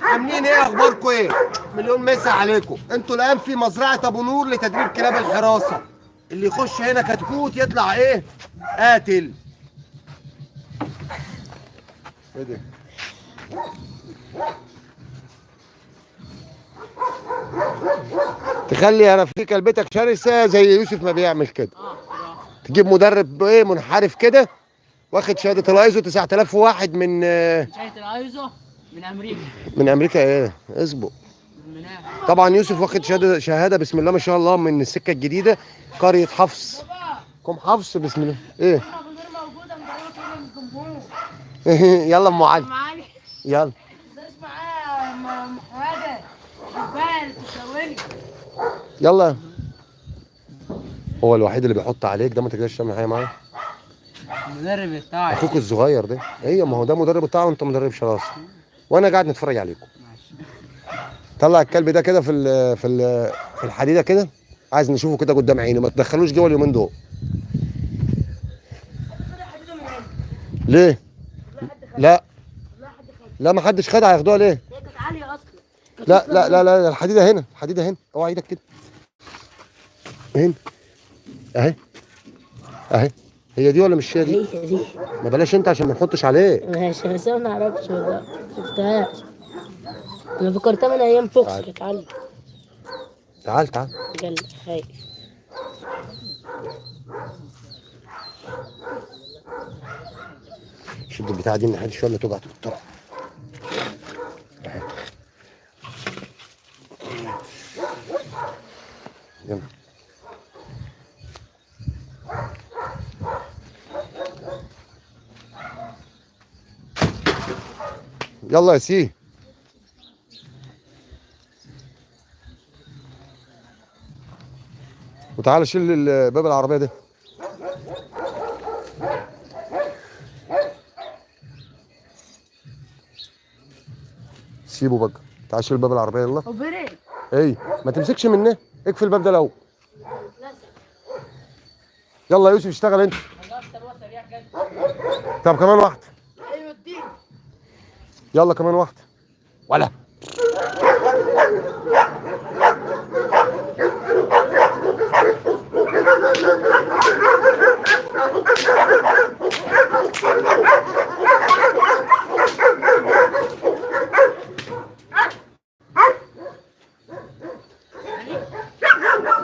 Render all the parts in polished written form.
عاملين ايه؟ اخباركم ايه؟ مليون مسا عليكم. انتوا الان في مزرعة ابو نور لتدريب كلاب الحراسة. اللي يخش هنا كتكوت يطلع ايه؟ قاتل. ايه ده؟ تخلي يا رفيق كلبتك شرسة زي يوسف ما بيعمل كده. تجيب مدرب ايه منحرف كده واخد شهادة الايزو 9001 من شهادة الايزو من امريكا. من امريكا ايه؟ اصبر. طبعا يوسف واخد شهادة بسم الله ما شاء الله من السكة الجديدة، قرية حفص. كم حفص بسم الله. ايه؟ يلا ام علي، يلا يلا. هو الوحيد اللي بيحط عليك ده، ما تقدرش تعمل حاجة معاه. المدرب بتاعي اخوك الصغير ده. ايوه ما هو ده مدرب بتاعه وانت مدرب شراسة، وانا قاعد نتفرج عليكم. طلع الكلب ده كده في الحديدة كده، عايز نشوفه كده قدام عيني. ما تدخلوش جوه اليومين دول. ليه؟ لا لا، ما حدش خدها. هياخدوها ليه؟ هي كانت عالية اصلا. لا لا لا لا، الحديدة هنا، الحديدة هنا. اوعى ايدك كده. هنا اهي اهي. هي دي ولا مش هي دي؟ هي دي. ما بلاش انت عشان ما نحطش عليه. ماشي، بس انا ما اعرفش والله، ما شفتهاش. انا فكرتها من ايام فوكس كانت عالية. تعال تعال. قال خايف. شد البتاعه دي من ناحية شوية اللي توجع بسرعة. يلا يلا يا سي. وتعالى شيل باب العربية ده. سيبه بقى. تعالى شيل باب العربية يلا. ايه ما تمسكش منه، اقفل الباب ده الاول. يلا يا يوسف اشتغل انت. طب كمان واحدة. يلا كمان واحدة. ولا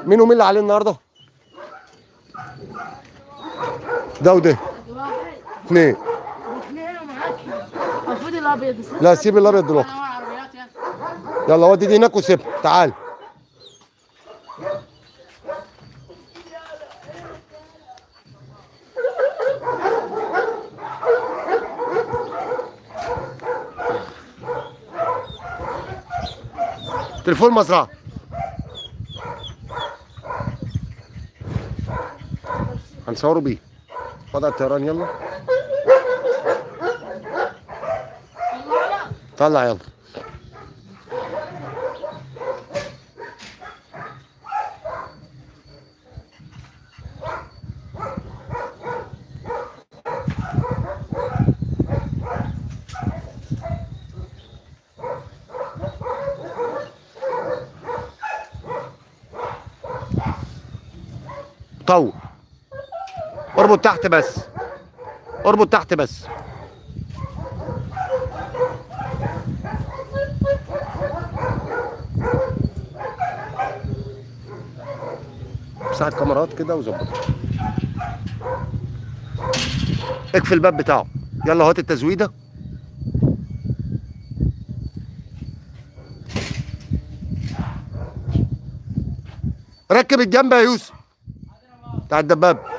مين ومين اللي عليه النهارده؟ ده وده. اثنين. المفروض الابيض بس. لا سيب الابيض دلوقتي. يلا ودي دي هناك وسيبها. تعال. تليفون مزرعة. هنصوره بيه وضع الطيران. يلا طلع يلا. طول. اربط تحت بس، اربط تحت بس. مساحة كاميرات كده وظبطها. اقفل الباب بتاعه. يلا هات التزويده. ركب الجنب يا يوسف بتاع الدباب.